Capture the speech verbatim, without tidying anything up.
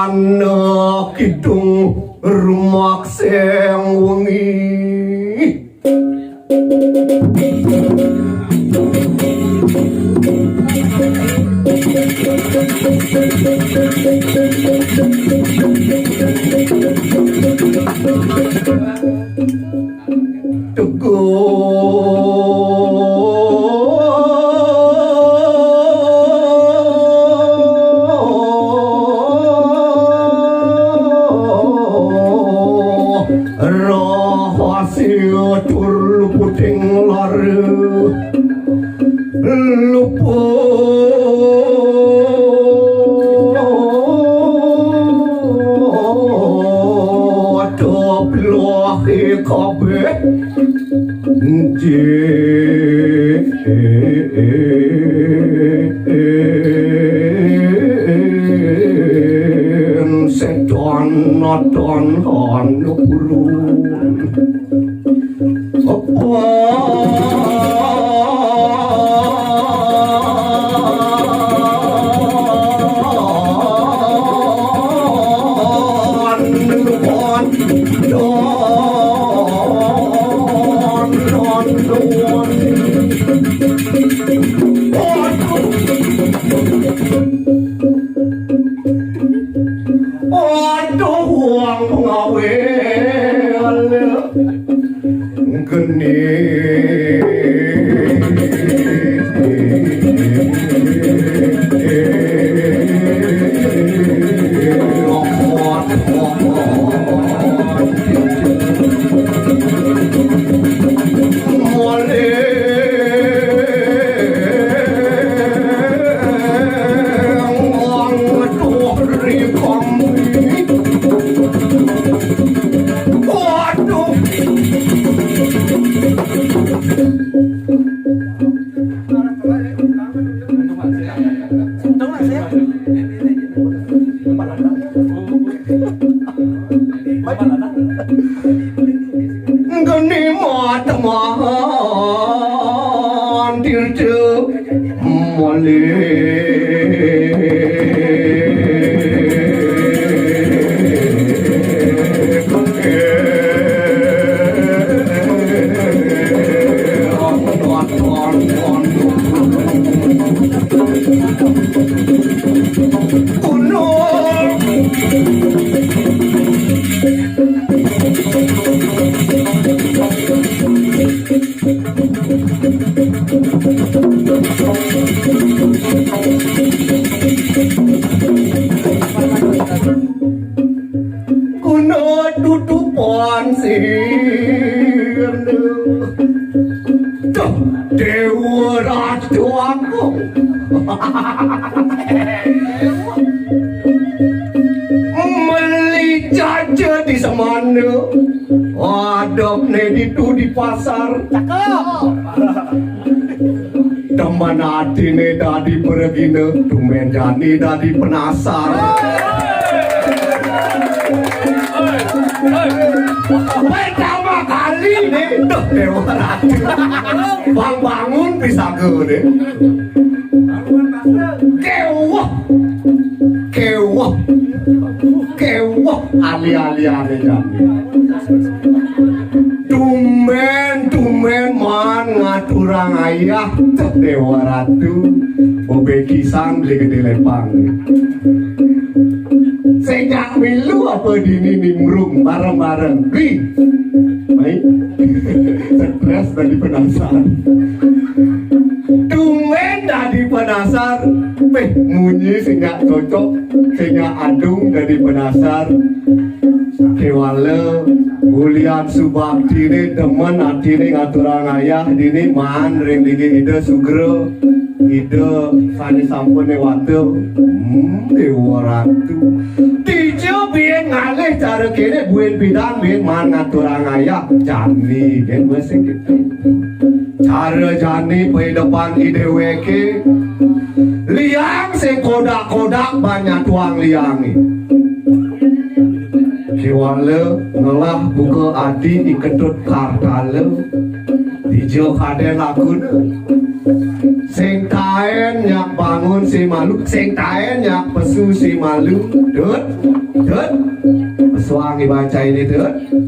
Anak kidung rumakseng wengi. Teguh rahasia tur luputing lara. Luput. Ada belahe kabeh. Jin setan natan han purun. Apa? Aduh, wong pengawel. Geni. Waduh. Geni matemahan dirja. Kuna tutupan sirna. Duh, Dewa Ratu Agung. Meli jaja di semana. Adepne ditu di pasar. Cakep. Temen atine dadi pragina, tumen jani dadi penasar. Pertama kali nih, duh, Dewa Ratu. Bang bangun pisaga nih. Kewah. Kewah. Kewah. Ali-aliane jani. Tumen, tumen maan ngaturang ayah, duh, Dewa Ratu. Bebe kisang beli gede lepang. Sejak milu apa dini nimbrung bareng-bareng. Beli. Baik. Stres tadi penasaran. Tumen dadi penasar, peh munyi sing nyak cocok, sing nyak adung dadi penasar. Kewala ulian subaktine demen atine ngaturang ayah dini maan ring linggih Ida Sugra, Ida sane sampune wata. Hmm, Dewa Ratu. Dija biyen ngalih cara kene buin pidan biyen maan ngaturang ayah jani, gen masih gitu. Cara jani paidepan ideweke, liang sing kodak-kodak ban nyatuang liange. Déwala ngelah buka adi I Ketut Kartala. Dija kadén lakuna. Sing taén nyak bangun si malu, sing taén nyak pesu si malu. Tut, tut. Pesuang iban cainé, Tut.